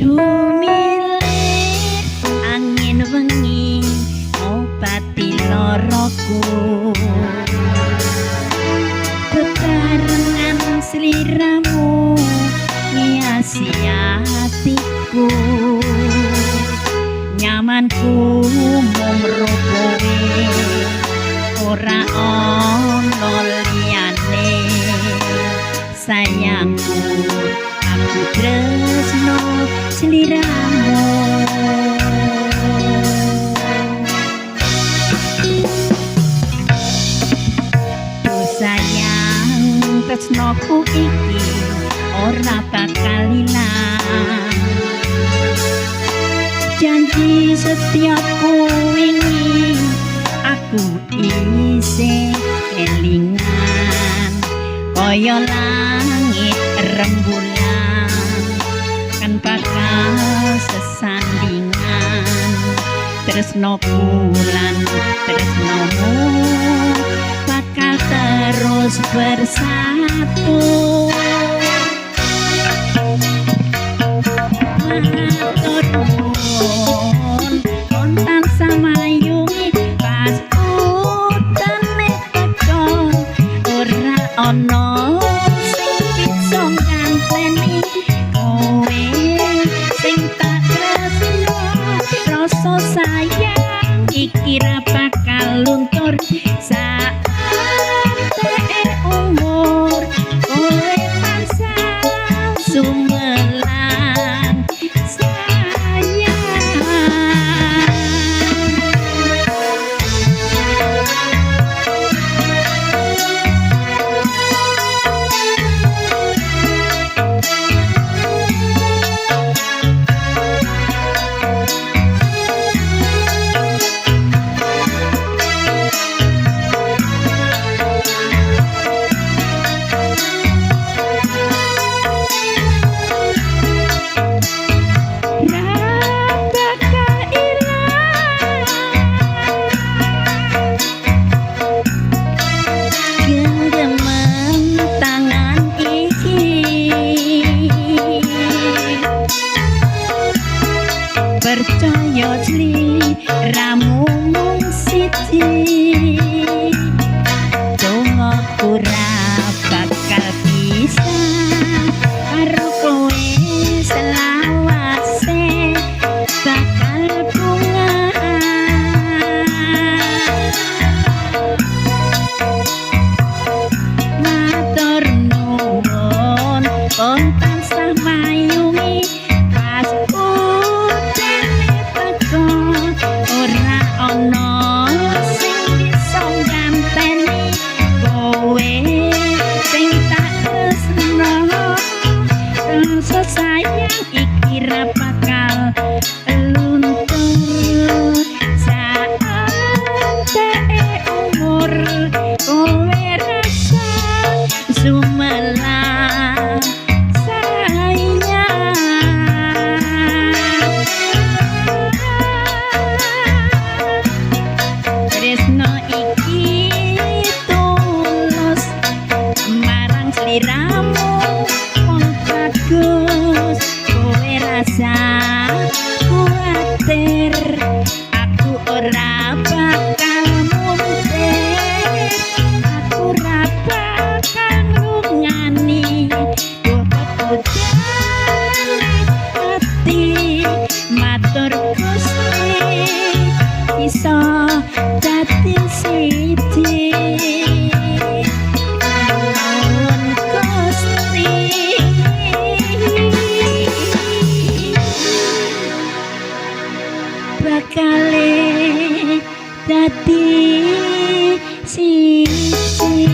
Sumilir angin wengi ngobati loroku, bebarengan sliramu ngiasi atiku, nyamanku mung kowe, ora ana liyane. Sayangku, aku tresno sliramu. Duh sayang, tresnoku iki ora bakal ilang. Janji setiaku wingi aku isih kelingan, kaya langit rembulan kan bakal sesandingan. Tresnoku lan tresnomu bakal terus bersatu. Matur nuwun kon tansah mayungi pas utane teko, ora ana sing bisa nganteni. Kowe sing tak tresno, rasa sayang iki ra bakal luntur saateke umur. Kowe tansah sumelang, sayang. Ra bakal ilang genggaman tangan iki. Percaya sliramu mung siji, dongaku ra bakal pisah karo kowe, selawase bakal bungah. Matur nuwun kon tansah mayungi pas udane teko, ora ana sing bisa nganteni. Kowe sing tak tresno, rasa sayang iki ra bakal luntur saateke umur. Kowe rasa sumelang, sayang. Tresno iki tulus marang sliramu wong bagus. Kowe rasa kuwatir, aku ora bakal muntir, aku ora bakal nglungani. Putane ati matur Gusti iso dadi siji. Nuwun Gusti bakale dadi siji.